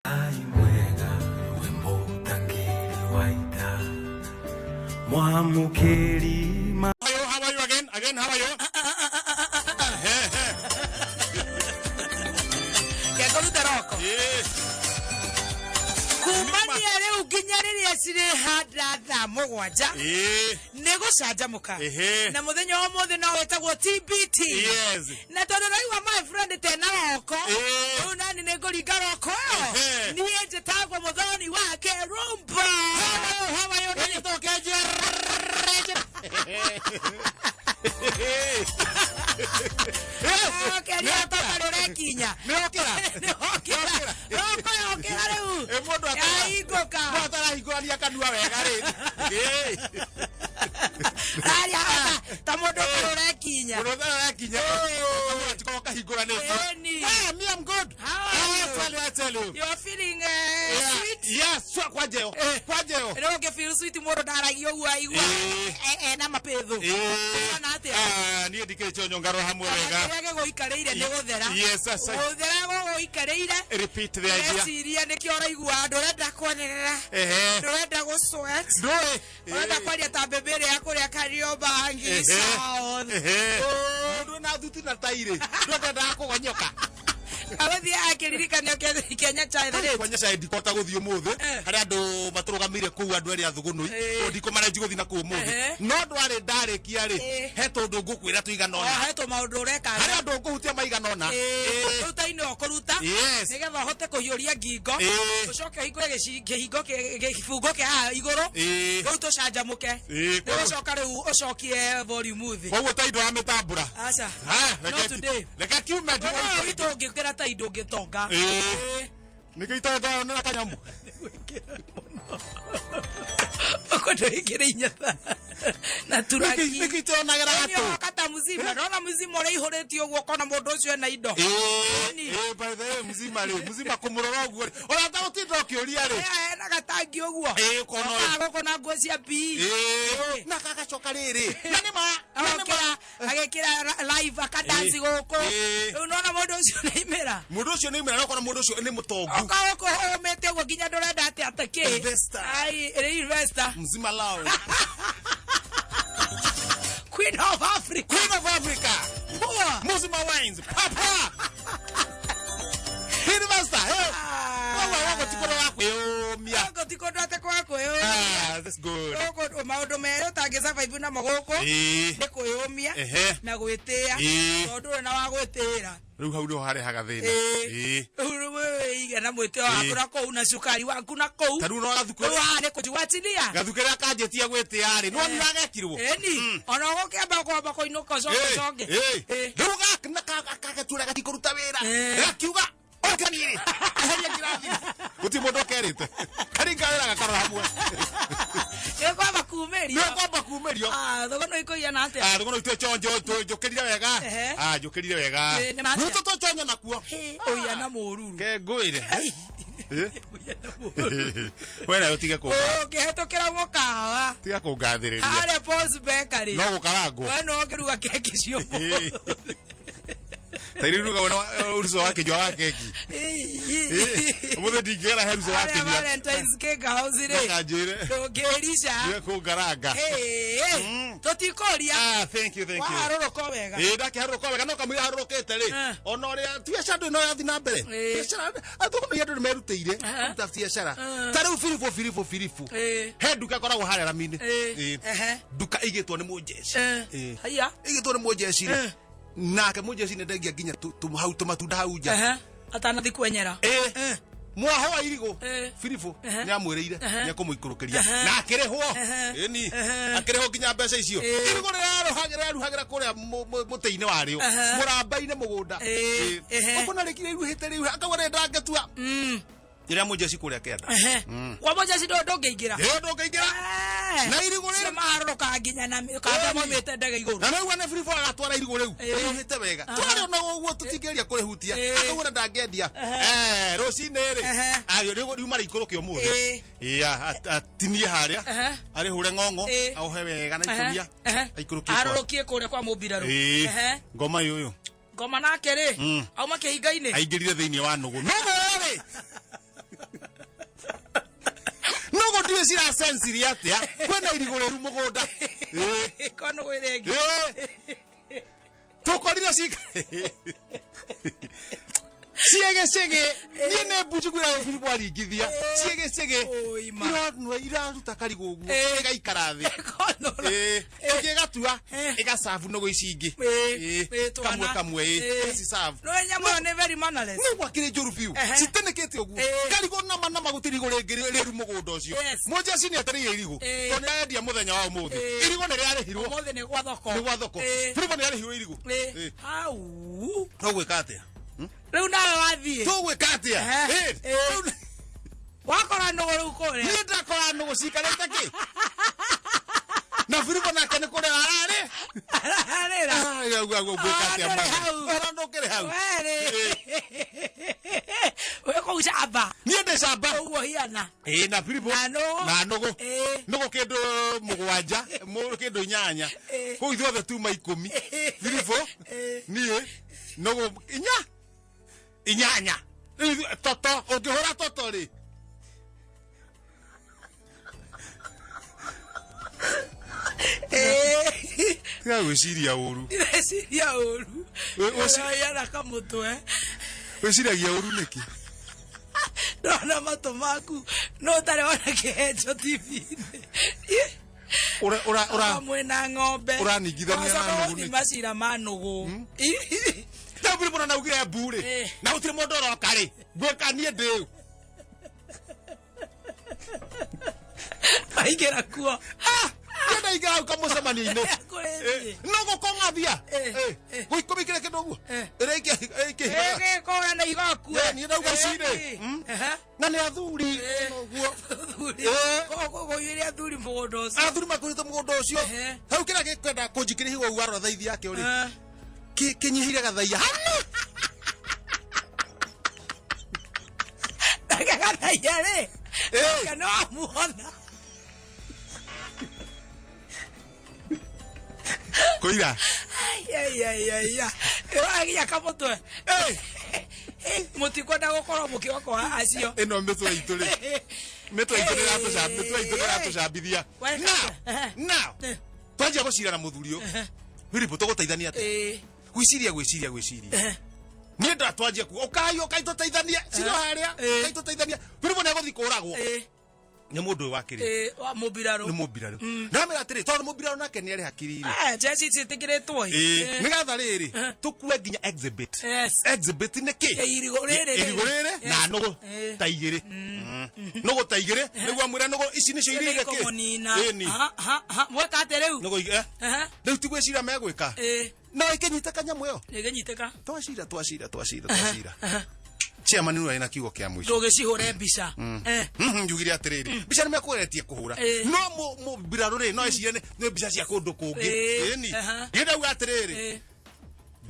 Ngai mwega we mũtangĩri wa ita mwamũkĩri ma How are you? How are you again? Again, how are you? Kengorute roko. Yeah. Kumania rĩu nginya rĩrĩa cirĩhanda thaa 7 nĩ gũcanjamũka. Na mũthenya wa ũmũthĩ no wĩtagwo TBT. Na tondũ raigua my friend tena roko, rĩu nani nĩ ngũringa roko ĩyo. Niĩ njĩtagwo mũthoni wake rumba. How are you? Okeria toka rũrekinya. Nĩokĩra? Nĩokĩra. Roko yokĩra rĩu. Ĩ, mũndũ Yahingũka. Mũndũ atarahingũrania kanua wega rĩ. Aria ta mũndũ ũrekinya. Mũndũ atarakinya. Kanua kahingũranĩtio. Ĩni. Ah, me, I'm good. How are I you? tell you, I tell you. You are feeling sweet? Yes, swa kwanjeo. Kwanjeo. Rĩu ũngĩ feel sweet mũndũ ndaragia ũguo aigua ena mapĩthũ. Ũhana atĩa? Ah, niĩ ndikĩrĩ chonyo ngarwo hamwe wega. Kĩrĩa gĩgũikarĩire nĩ gũthera. Yes, yes, Gũthera gũgũikarĩire. Repeat the idea. Reciria nĩkĩo ũraigua ndũrenda kwanĩrĩra. Ndũrenda gũ sweat. Ndũĩ. Ũrenda kwaria ta mbembe ĩrĩa ya kũrĩa Kariobangi South. Mũndũ wĩna thuti na tairĩ ndwendaga kũgonyoka. Agũthiĩ akĩririkanio Kenya Chai the Late. Kwanya cai ndikota gũthiĩ ũmũthĩ. Harĩa andũ matũrũgamĩire kũu andũ arĩa athũgũnũi. Ndikũmanenji gũthiĩ na kũu ũmũthĩ. No ndwarĩ ndarĩkia rĩ, he tũndũ ngũkwĩra tũigana O ũna. he tũmaũndũ ũreka. Harĩa andũ ngũhutia maigana ũna. Rĩu ta-inĩ ũkũruta nĩgetha ũhote kũhiũria ngingo, ũcoke ũhingũre kĩhingo kĩbungo kĩa haha igũrũ, rĩu tũcanjamũke. Rĩu ũcoka rĩu ũcokie volume thĩ. Koguo ta indo amĩtambũra. Aca. Ah, Not today. Reke kiume. Wewe witũ ũngĩkĩra ta indo ũngĩtonga. Nĩkĩo itonga kanyamũ. Ũguo ndũingĩre inyatha na turaki. Nĩkĩo itonagĩra gatũ. Kata mzima ndona mzima ũrĩa ihũrĩtie ũguo ũkona mũndũ ũcio ena indo. Ĩni. By the way, mzima rĩ, mzima kũmũrora ũguo rĩ, ona tagũtinda ũkĩũria rĩ. Ena gatangi ũguo. Ũkona ũyũ. Okaga gũkũ na nguo cia PE. Na gagacoka rĩrĩ na nĩ ma na nĩ ma. Agokĩra agekĩra live akadansi gũkũ. Rĩu nona mũndũ ũcio nĩaimĩra. Mũndũ ũcio nĩ imĩra, na ũkona mũndũ ũcio nĩ mũtongu. Oka gũkũ ũmĩte ũguo nginya ndũrenda atĩ atĩ kĩ. Investor. Ai, ĩrĩ investor. Mzima lounge. Queen of Africa. Queen of Africa. Poa. Mzima wines papa. Investor, eh. Koguo gũkũ ti kũndũ gwa kwĩyũmia. Gũkũ ti kũndũ atĩ kwa kwĩyũmia. Ah, that's good. Gũkũ maũndũ merĩ ũtangĩ survive namo gũkũ nĩ kwĩyũmia na gwĩtĩĩa, tondũ ndũrĩ na wa gwĩtĩĩra. Rĩu hau nĩho harehaga thĩna. Rĩu wĩige na mwĩtĩo waku na kũu na cukari waku na kũu. Ta rĩu no gathuku. Rĩu haha nĩ kũjiwachilia. Gathu kĩrĩa kanjĩtie gwĩtĩa rĩ, nĩwonire agekirwo. Ĩni ona ũgũkĩamba kwamba kũinũka ũcoke ũcoke. Rĩu gagatura gatikũruta wĩra. Gakiuga oke niĩ eheria ngirathi, gũtirĩ mũndũ ũkerĩte karinga wĩra gakarora hamwe. Nĩ kwamba kumĩrio. Nĩ kwamba kumĩrio. Ah, thogora ĩkũigana atĩa? Ah, thogora itwe chonjo njũkĩrire wega. Ah, njũkĩrire wega. Nĩ ma atĩa? Rĩu tũtũchonyo nakuo. Ũia na mũruru. Ke ngwĩre. Ũia na mũruru. We nawe ũtige kũnga Ũngĩhetũkĩra mũkawa tiga kũngathĩrĩria. Harĩa Paul's Bakery. No gũkarangwo. We no ũngĩruga keki cio. Ta iria iruga uruco wa kĩnyua wa keki. Ũmũthĩ ndingĩgera he ruco wa Harĩa kĩnyua. Valentine's Cake House rĩ. Kanjĩre. Ndũngĩrica. Tiga kũngaranga. Tũtikũria. Ah, thank you, thank you. Waharũrũka wega. Ĩĩ, ndakĩharũrũka wega no kamũira harũrũkĩte rĩ, ona ũrĩa biacara ndũrĩ no yathi na mbere. Biacara atũkũmenya andũ nĩ merutĩire kũruta biacara. Ta rĩu biribũ biribũ biribũ, he nduka ĩkoragwo harĩa rami-inĩ. Nduka ĩigĩtwo nĩ mũnjeci. Haiya. Ĩigĩtwo nĩ mũnjeci rĩ, nake mũnjeci nĩ ndengia nginya hau tũmatunda hau nja. Atanathi kwenyera. Mwaho wa irigũ biribũ nĩ amwĩrĩire nĩ ekũmũikũrũkĩria na akĩrĩhwo. Ĩni, akĩrĩhwo nginya mbeca icio. Irigũ rĩraruhagĩra rĩraruhagĩra kũrĩa mũtĩ-inĩ warĩo mũramba-inĩ mũgũnda. Ũkona rĩkire iruhĩte rĩu akauga rĩ ndangĩtua rĩrĩa mũnjeci kũrĩa kĩanda. Kwa mũnjeci ndũngĩingĩra. Ĩyo ndũngĩingĩra. Na irigũ rĩrĩ Cio maharũrũkaga nginya na kanda maumĩte ndege igũrũ. Na rĩu ane biribũ agatwara irigũ rĩu rĩruhĩte wega twarĩ ona ũguo tũtingĩgeria kũrĩhutia. Akauga na ndangĩendia. Rũcinĩ rĩ rĩu riuma rĩikũrũke ũmũthĩ. Iya, atinie harĩa arĩhũre ng'ong'o, aohe wega na ikũnia, aikũrũkie. Aharũrũkie kũrĩa kwa mũmbirarũ. Ngoma ũyũ. Ngoma nake rĩ, auma kĩhinga-inĩ. Aingĩrire thĩinĩ wa nũgũ nũgũ rĩ. Ndiũĩ ciracensirie atĩa kwĩna irigũ rĩru mũgũnda. Ĩĩ. Kono ĩrĩa ĩngĩ. Ĩĩ. Tũkorire cika ciĩgĩcĩgĩ, niĩ nĩ mbunjugura ũbiri bwaringithia ciĩgĩcĩgĩ. Oi, ma. Ironua iraruta karigũ ũguo, ĩgaikara thĩ. Kono. Ĩĩ, ĩngĩ ĩgatua, ĩgacabu nũgũ ici ingĩ. Ĩĩ, Ĩĩ, ĩĩ, twana. Kamwe kamwe, ĩĩ, Ĩĩ. ĩgacicabu. No nyamũ ĩyo nĩ very mannerless. Nĩ gwakĩrĩ njũru biũ. Citĩnĩkĩte ũguo. Karigũ nama nama, gũtirĩ irigũ rĩngĩ rĩru mũgũnda ũcio. Mũjeci nĩ etereire irigũ, tondũ nĩ arendia mũthenya wa ũmũthĩ. Irigũ nĩ rĩarĩhirwo. Ũmũthĩ nĩ gwa thoko. Nĩ gwa thoko. Biribo nĩ arĩhirwo irigũ. Ĩĩ. Hau. Tũgwĩka atĩa? Rĩu nawe wathiĩ. Tũgwĩka atĩa? Ehe. Ĩĩ. Ĩĩ. Wakora nũgũ rĩu kũrĩa. Niĩ ndakora nũgũ cikarĩte kĩ na biribo nake nĩ kũrĩa ararĩ. Ararĩra. Gwĩka atĩa? Ah, ndũrĩ Mother? hau. Ora ndũkĩrĩ hau. Werĩ. Wĩ kũu camba. Niĩ ndĩ camba. Ũguo hiana. Ĩĩ, na biribo Na nũgũ. Na nũgũ. Nũgũ kĩndũ 7, kĩndũ 8. Kũu ithuothe tuma 10. Biribo, niĩ, nũgũ inya, 8. Rĩu toto ũngĩhũra toto rĩ, tiga gwĩciria ũru. Ndĩreciria ũru. Ũrahiana kamũtwe. Wĩciragia ũru nĩkĩ? Ndona matũ maku no ũtarĩ wona kĩhenjo TV-inĩ. Ũra ũra ũra Hamwe na ng'ombe. Ũraningithania na Wacoka nũgũ gũthiĩ nĩkĩ? macira ma nũgũ. Rĩu biribo na naugire mbu rĩ, na gũtirĩ mũndũ ũroka rĩ, ngwĩka niĩ ndĩũ? Maingĩra kuo. Niĩ ndaingĩra hau kamũcemanio-inĩ. Kũrĩ Eh, no gũkong'athia gũikũmĩkĩre kĩndũ ũguo ĩrĩa ĩkĩ Gĩkũra na igakue. Niĩ ndauga ici rĩ, na nĩ athuri ũguo. Athuri. Kũiyũria athuri mũgũnda ũcio. Athuri makũrĩte mũgũnda ũcio. Hau kĩrĩa gĩkwenda kũnjikĩria higo ũguo, arora thaithi yakĩo rĩ, kĩnyihire gathaiya hana. Nake gathaiya rĩ. Kana wamuona. Kũira. Ai, ai, ai, ai. Ĩragia kamũtwe. Mũtikwenda gũkorwo mũkĩokoa acio. Ĩno mĩtwe itũ rĩ, mĩtwe itũ nĩ mĩtwe itũ nĩ ĩratũcambithia. Weka. Now twanjia gũcira na mũthuri ũyũ Philip, tũgũteithania atĩa? Gwĩciria, gwĩciria, gwĩciria, niĩ ndatwanjia kuga ũkai, ũkai tũteithanie, ciro harĩa, ũkai tũteithanie. Philip nĩ egũthiĩ kũragwo nĩ mũndũ ũyũ wakĩrĩ. Wa mũmbirarũ. Nĩ mũmbirarũ. Ndamĩra atĩrĩ, tondũ mũmbirarũ nake nĩ arĩ hakiri-rĩ, Njeci ciĩtĩkĩrĩtwo. Nĩgetha rĩrĩ tũkue nginya exhibit. Exhibit nĩ kĩ? Irigũ rĩrĩ. Irigũ rĩrĩ na nũgũ ta 2, nũgũ ta 2, nĩguo amwĩre nũgũ ici nĩcio irĩire kĩ. Kũmũnina. Ĩni. Mweka atĩa rĩu? Nũgũ rĩu ti gwĩciria megwĩka, no ĩkĩnyite kanyamũ ĩyo. Ĩkĩnyitĩka. Twacira, twacira, twacira, twacira, chairman nĩ arĩ na kiugo kĩa mũico. Ndũgĩcihũre mbica. Njugire atĩrĩrĩ, mbica nĩ mekũgeretie kũhũra, no mũmbirarũ rĩ no ecirie nĩ mbica cia kũndũ kũngĩ. Ĩni, niĩ ndauga atĩrĩrĩ,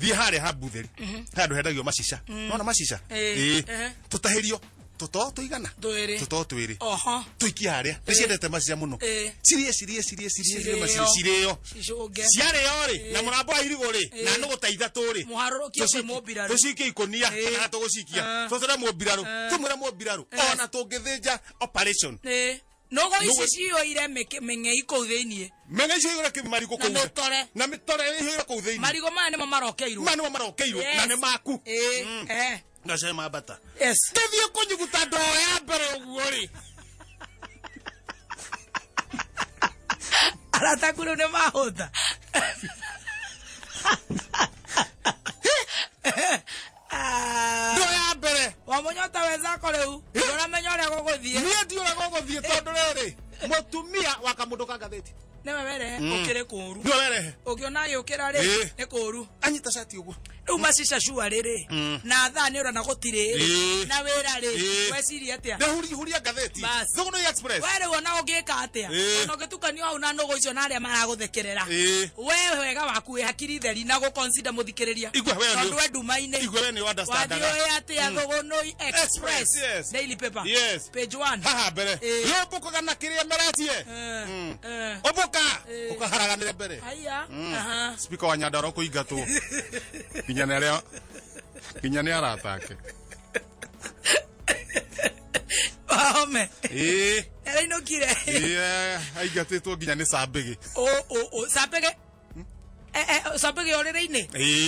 thiĩ harĩa ha mbutheri, handũ hendagio macica, nona macica. Ĩĩ. Ĩĩ. Tũtahĩrio tũto tũigana? 2. Tũto 2. Oho. Tũikie harĩa, nĩ ciendete macica mũno. Cirĩe, cirĩe, cirĩe, cirĩe, cirĩe macica, cirĩo. Cicũnge. Ciarĩo rĩ, na mũrambo wa irigũ rĩ, na nũgũ ta 3 rĩ, Mũharũrũkie kwĩ mũmbirarũ. Tũcikie ikũnia. Kana tũgũcikia, tũtware mũmbirarũ, tũmwĩre mũmbirarũ ona tũngĩthĩnja operation. Nũgũ ici Nũgũ- ciyũire mĩng'ei kũu thĩiniĩ. Meng'e icio ihũre marigũ Na kũu. mĩtore. Na mĩtore ihũre kũu thĩinĩ. Marigũ maya nĩmo marokeirwo. Maya nĩmo marokeirwo na nĩ maku. Ngacae mambata. Ngĩthiĩ kũnyuguta ndoo ya mbere ũguo rĩ, Arata aku rĩu nĩ mahũta. Ah. Ndoo ya mbere. Wamũnyota wenzako rĩu ndũramenya ũrĩa gũgũthiĩ. Niĩ ndiũra gũgũthiĩ, tondũ rĩrĩ mũtumia wa kamũndũ ka ngathĩti. Nĩwe werehe ũkĩrĩ kũũru. Nĩwe werehe. Ũngĩona agĩũkĩra rĩ, nĩ kũũru. Anyita cati ũguo. Rĩu macica cua rĩrĩ na thaa nĩ ũrona gũtirĩ rĩ, na wĩra rĩ, weciria atĩa? Ndahuria ngathĩti. Bas. Thũgũnũ Express. We rĩu ona ũngĩka atĩa? Ona ũngĩtukanio hau na nũgũ icio na arĩa maragũthekerera, we wega waku wĩ hakiri theri na gũconsider mũthikĩrĩria. Igua, we tondũ we nduma-inĩ. Igua, we nĩ understandaga. Wathiĩ ũĩ atĩa? Thũgũnũi Express. Express, yes. Daily paper. Yes. Page 1. Haha mbere, rũmbũkaga na kĩrĩa meretie, ũmbũka ũkaharaganĩre mbere. Haya. Aha. Spika wa Nyandarua kũingatwo nginya nĩ arĩa, nginya nĩ arata ake. Wahome. Ĩĩ. Arainũkire. Ĩĩ, aingatĩtwo nginya nĩ cambĩgĩ. O o o cambĩgĩ. Eh eh cambĩgĩ ũrĩrĩ-inĩ. Ĩĩ.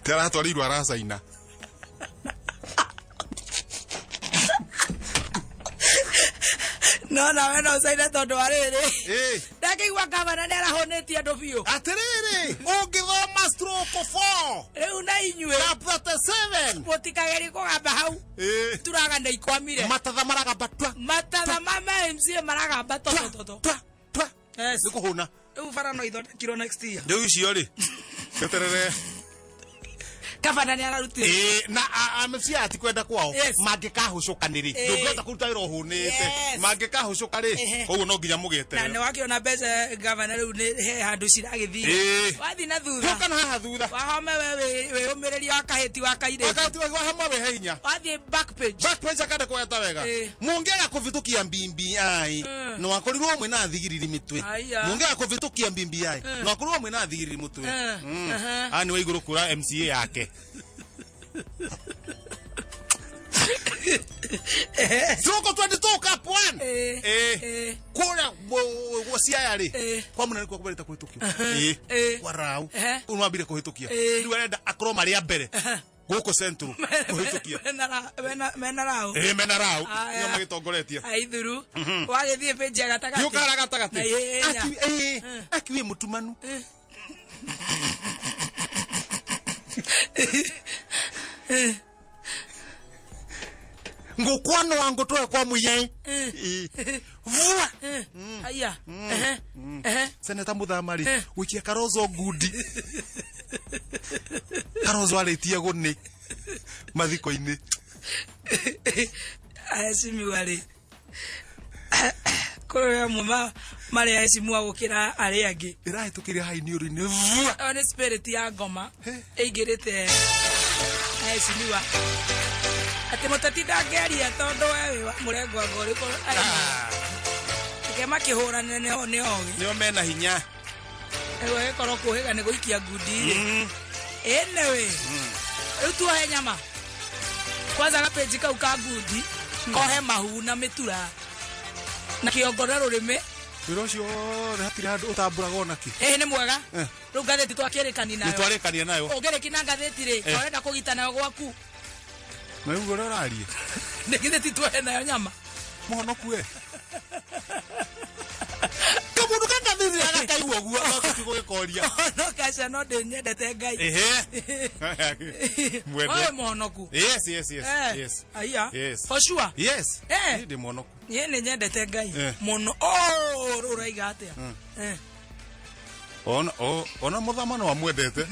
Taratwarirwo aracaina. No nawe no ũcaine tondũ wa rĩrĩ. Ĩĩ. Ndakĩigua gavana nĩ arahũnĩtie andũ biũ. Atĩrĩrĩ, ũngĩthoma stroke 4 Rĩu na inyuĩ chapter 7. mũtikagerie kũgamba hau. Ĩĩ. Turaga nĩ ikwamire. Matatha maragamba twa Matatha ma ma MCA maragamba totototo. twa twa. Yes. Nĩ kũhũna. Rĩu bara no ithondekirwo next year. Rĩu icio rĩ. Weterere. Gavana nĩ ararutire. Ĩĩ, na AMC aya ti kwenda kwao Yes. mangĩkahũcũka nĩ rĩ Ĩĩ. ndũngĩhota kũruta wĩra ũhũnĩte Yes. mangĩkahũcũka rĩ Ehe. koguo no nginya Na mũgĩeterera nĩ wakĩona mbeca gavana rĩu nĩ he handũ ciragĩthiĩ. Ĩĩ. Wathiĩ na thutha. Gũka na haha thutha Wahome we wĩyũmĩrĩria wa kahĩti wa kairĩtu. wakati wa hamwe wehe hinya Wathiĩ back page. backbench akande kũgeta wega Ĩĩ. mũngĩaga kũvĩtũkia BBI no akorirwo mwĩna thigiriri mĩtwe Aya. mũngĩaga kũvĩtũkia BBI no akorirwo mwĩna thigiriri mũtwe aya nĩ wa igũrũ kũra MCA yake Soko 22 cup 1 Ĩĩ. eh Ĩĩ. kũrĩa Siaya rĩ Ĩĩ. kwa mũnene kwa kũberete kũhĩtũkio ĩĩ Ĩĩ. kwa rau Ehe. kũu nĩwambire kũhĩtũkia Ĩĩ. rĩu arenda akorwo marĩ a mbere gũkũ Central kũhĩtũkia Mena rau. ĩĩ mena rau Aya. nĩo magĩtongoretie Aithuru. Wagĩthiĩ page ya gatagatĩ. gĩũkara gatagatĩ Na ihenya. Aki- ĩĩ, akiuĩ mũtumanu ngũkwanũa ngũtũe kwa mũiyaĩ Ĩĩ. vua Aya. Ehe. Ehe. seneta mũthama rĩ gũikia karozo ngundi karozo arĩtie gũnĩ mathiko-inĩ Aheshimiwa rĩ. Kũrĩ amwe marĩ aheshimiwa gũkĩra arĩa angĩ. ĩrahĩtũkĩire hainiũrũ-inĩ vua Ĩyo nĩ spirit ya ngoma ĩingĩrĩte aheshimiwa. Atĩ mũteti ndangĩaria tondũ we wĩ wa mũrengo anga ũrĩkũ. Reke makĩhũrane nĩo nĩ ogĩ. nĩo mena hinya Rĩu agĩkorwo kũhĩga nĩ gũikia ngundi rĩ. Anyway, rĩu tuohe nyama. Kwanza gapeji kau ka ngundi kohe mahu na mĩtura na kĩongo na rũrĩmĩ. wĩra ũcio wothe hatirĩ handũ ũtambũraga onakĩ Ĩĩ nĩ mwega. Eh. Rĩu ngathĩti twakĩrĩkani nĩ nayo. twarĩkania nayo Ũngĩrĩki na ngathĩti rĩ, Eh. ũrenda kũgita nayo gwaku. na rĩu ũrĩa ũraria Nĩ githĩ ti tuohe nayo nyama. mũhonoku we kamũndũ kangathĩti agakaigua ũguo no gũgĩkoria No kaca no ndĩnyendete Ngai. ehe mwende Wewe mũhonoku. yes yes yes Eh, yes Aya. Yes. For sure. yes Eh. Niĩ ndĩ mũhonoku Niĩ nĩ nyendete Ngai Eh. mũno. Oh, ũraiga atĩa? Eh. ona ona mũthama no amwendete